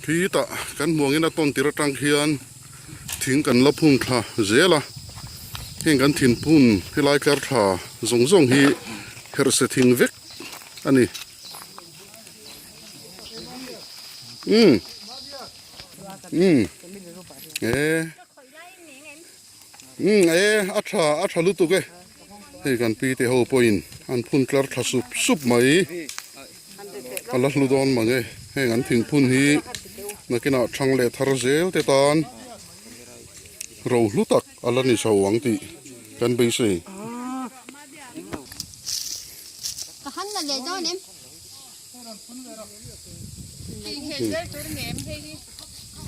Khitah kan hmuangin a tawn tir atang khian thing kan la phun thla zel a, heng kan thin phun helai tlar thla zawng zawng hi herhse thing vek a ni. Umm umm e umm e a tha a tha lutuk e hei kan pi te ho pawhin an phun tlar thla sup sup mai. A la hlu dawn mang e, heng an thingphun hi nakinah thang leh thar zel te tan ro hlu tak a la ni chho ang tih kan beisei.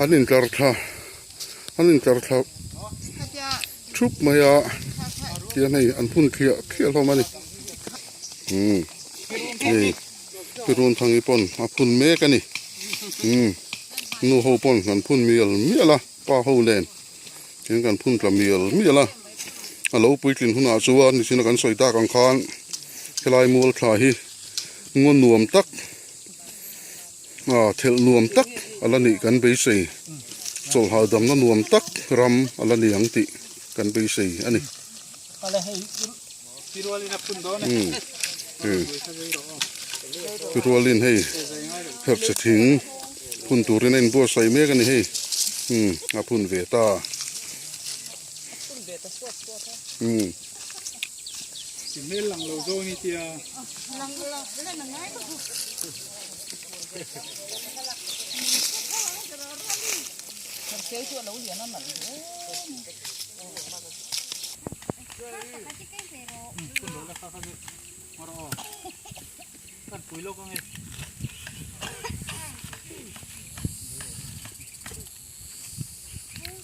An intlar thla an intlar thla thup mai a tihian hei an phun thliah thliah hlawm a ni. Umm hei pirun thangi pawn a phun mek a ni umm nu ho pawn kan phun mial mial a pa ho nen tin kan phun tla mial mial a a lo puitlin hunah chuan nichina kan sawi tak ang khan helai mual thla hi ngaw nuam tak ah thelh nuam tak a la nih kan beisei chawlh hahdamna nuam tak ram a la ni ang tih kan beisei a ni. Rualin hei herhse thing phun turin a inbuatsaih mek a ni hei umm a phun ve ta umm.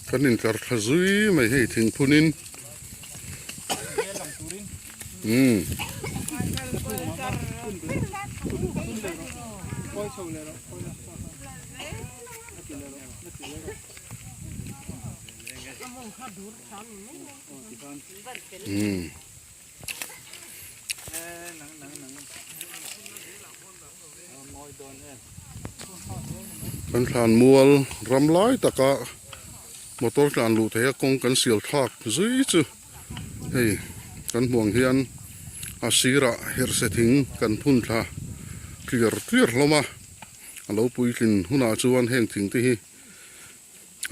Kan intlar thla zui mai hei thingphun in umm. Kan thlan mual ram lai taka motor tlan luh theih a kawng kan sial thlak zui chu hei kan hmuh ang hian a sirah herhse thing kan phun thla tliar tliar hlawm a a lo puitlin hunah chuan heng thing te hi.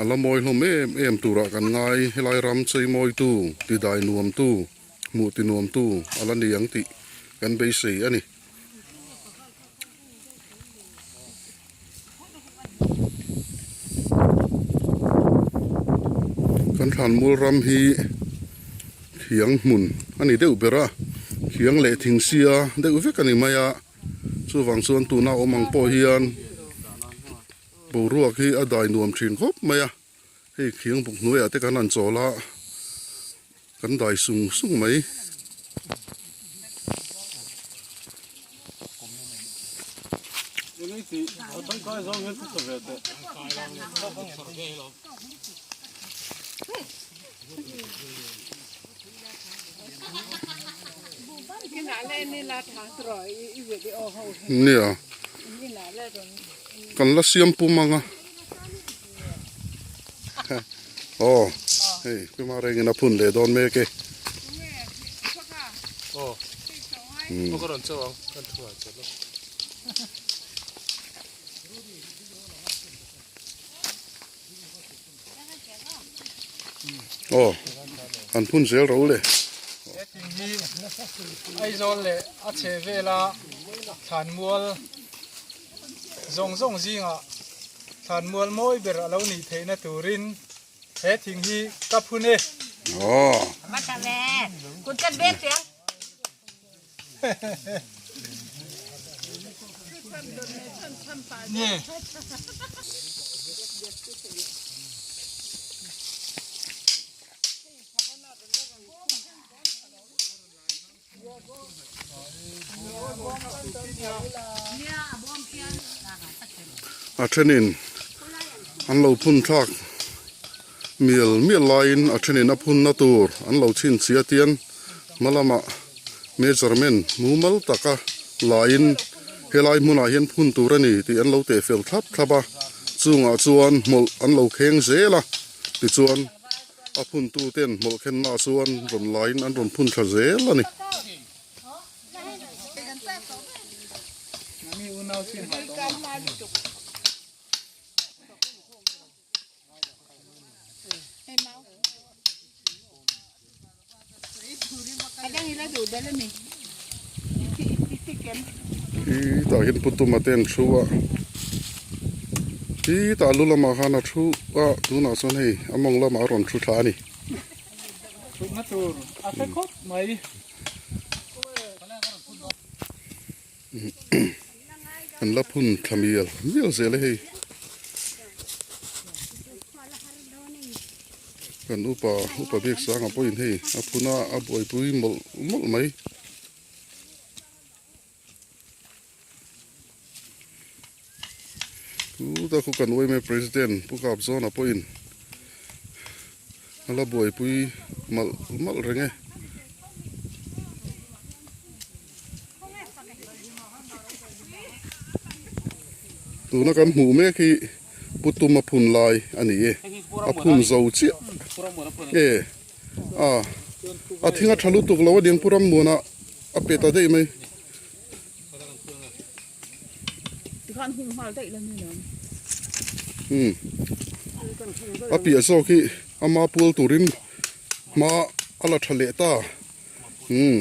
A la mawi hlawm em em turah kan ngai, helai ram chei mawitu, tidai nuamtu, hmuh ti nuamtu a la ni ang tih kan beisei a ni. Kan thlanmual ram hi thiang hmun a ni deuh ber a, thiang leh thingsia deuh vek a ni mai a, chuvang chuan tuna awm ang pawh hian. Boruak hi a dai nuam thin khawp mai a, hei khiang buk hnuaiah te kan han chawl a, kan dai sung sung mai. Nia kan la siam pum ang a aw hei hma rengin a phun leh dawn mek e. Aw an phun zel ro le. He thing hi Aizawl leh a chhe vela thlanmual zawng zawng zingah thlanmual mawi ber a lo nih theihna turin he thing hi ka phun e. Aw. A thenin an lo phun thlak mial mial laiin a thenin a phunna tur an lo chhinchhiat hian hma lamah measurement mumal taka laiin helai hmunah hian phun tur a ni tih an lo teh fel thlap thlap a. Chungah chuan hmawlh an lo kheng zel a, tichuan a phuntu ten hmawlh khenna ah chuan rawn laiin an rawn phun thla zel a ni. Khi tah hian pu Tuma te an thu a, khi tah lu lamah khan a thu a, tunah chuan hei a mawng lamah a rawn thu thla a ni. An la phun thla mial mial zel a hei. Kan upa upa biak sanga pawhin hei a phun a a buaipui mawlh mawlh mai. Chuta khu kan uaime president Pu Kapzawna pawhin a la buaipui malh malh reng e. Tuna kan hmuh mek hi Pu Tuma phun lai a ni e, a phun zo chiah e a a thing a tha lutuk lo a niang Pu Rammuana a pe ta daih mai. Umm a piah zawk hi ama pual turin hma a la tha leh ta. Umm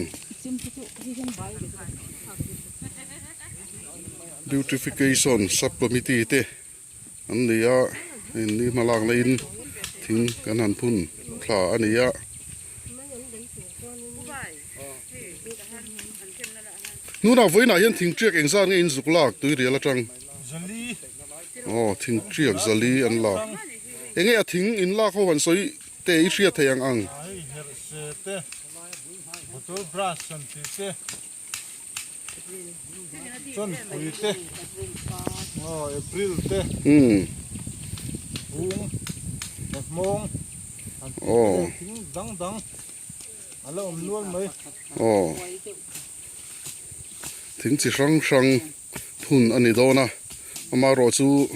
Beautification sub committee te an nei a hei ni hma lak na in thing kan han phun thla a ni a. Hnunah vawiinah hian thing tiak engzat nge in zuk lak tuirial atang aw thing tiak zali an lak enge a thing in lak ho han sawi Te i hriat thei ang ang. Hei herh se te, bottle brush an tih te, chawnpui te, aw April te, bung, hmawng an tih te thing dang dang a la awm nual mai. Aw thing chi hrang hrang phun a ni dawn a, amaherawh chu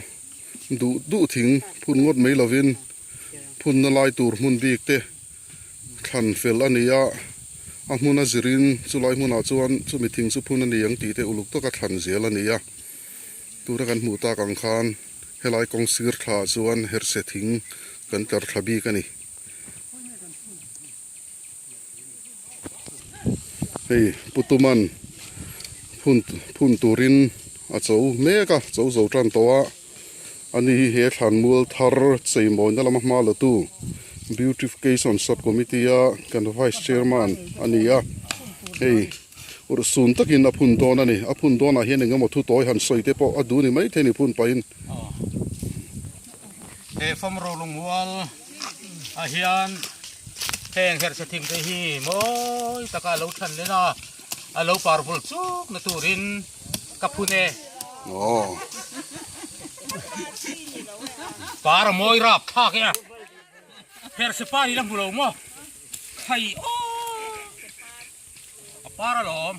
duh duh thing phun ngawt mai lovin. Phunna lai tur hmun bik te thlan fel a ni a, a hmun a zirin chulai hmunah chuan chumi thing chu phun a ni ang tih te uluk taka thlan zel a ni a. Tuna kan hmuh tak ang khan helai kawng sir thla ah chuan herhse thing kan tlar thla bik a ni. Hei Pu Tuman phun phun turin a cho mek a, cho zo tan tawh a. Ani hi he thlanmual thar cheimawina lama hma la tu Beautification Sub Committee a kan Vice Chairman a ni a, hei urhsun takin a phun dawn a ni. A phun dawnah hian eng emaw thu tawi han sawi te pawh a duh ni maithei ni phun pahin. He famro lungmual ah hian heng herhse thing te hi mawi taka a lo than len a, a lo par vul chuk na turin Ka phun e. Aw. Par a mawi rap thlak e a. Herhse par hi la hmu lo maw? Khai aw. A par alawm.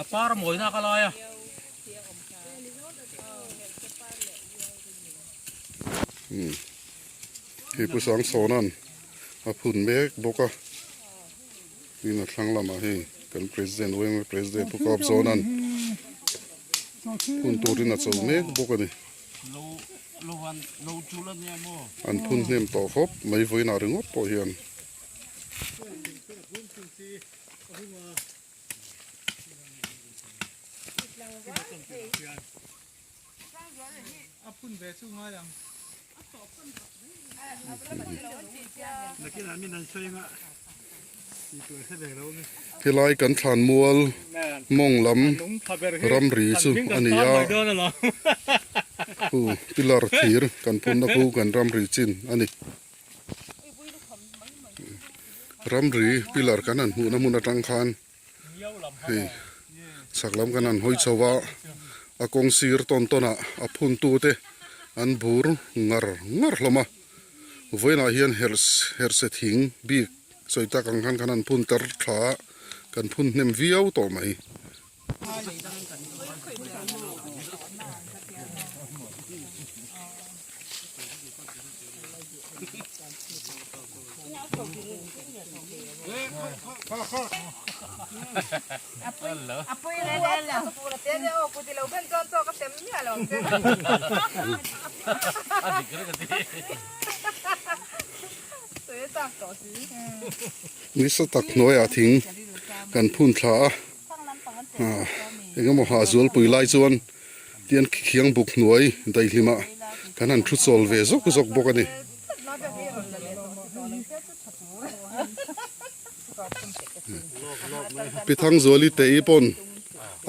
A par a mawi nak a lai a. Hei Pu Sangchhawna'n a phun mek bawk a, tin a thlang lamah hei kan President Wengwe President Pu Kapzawna'n phun turin a cho mek bawk a ni. An phun hnem tawh khawp mai vawiinah ringawt pawh hian. A phun ve chu ngai ang. Helai kan thlanmual mawng lam ramri chu a ni a, khu pillar thir kan phunna khu kan ramri chin a ni. Ramri pillar kan han hmuhna hmun atang khan. Hei chhak lam kan han hawi chho a, a kawng sir tawn tawn ah a phun tu te an bur ngar ngar hlawm a, vawiinah hian herh herhse thing bik sawi tak ang khan kan han phun tar tha a, kan phun hnem viau tawh mai. Nisa tak hnuaiah thing kan phun thla a ah engemaw hah zualpui lai chuan tian khiang buk hnuai daihlimah kan han thu chawl ve zawk zawk bawk a ni. Pi Thangzuali te i pawn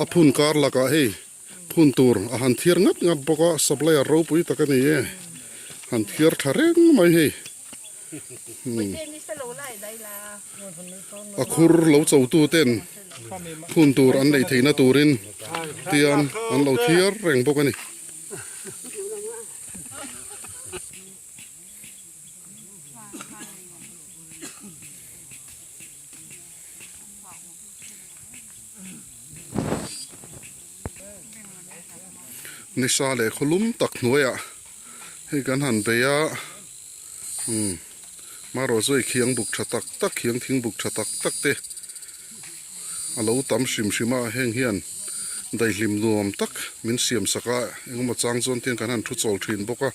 a phun kar lakah hei phun tur a han thiar ngat ngat bawk a, supplier ropui tak a ni e, han thiar tha reng mai hei. A khur lo cho tu ten phun tur an neih theihna turin tian an lo thiar reng bawk a ni. Nisa leh khawlum tak hnuaiah hei kan han bei a umm marawh chu hei khiang buk tha tak tak khiang thing buk tha tak tak te a lo tam hrim hrim a heng hian daihlim nuam tak min siam sak a engemaw chang chuan tiang kan han thu chawl thin bawk a.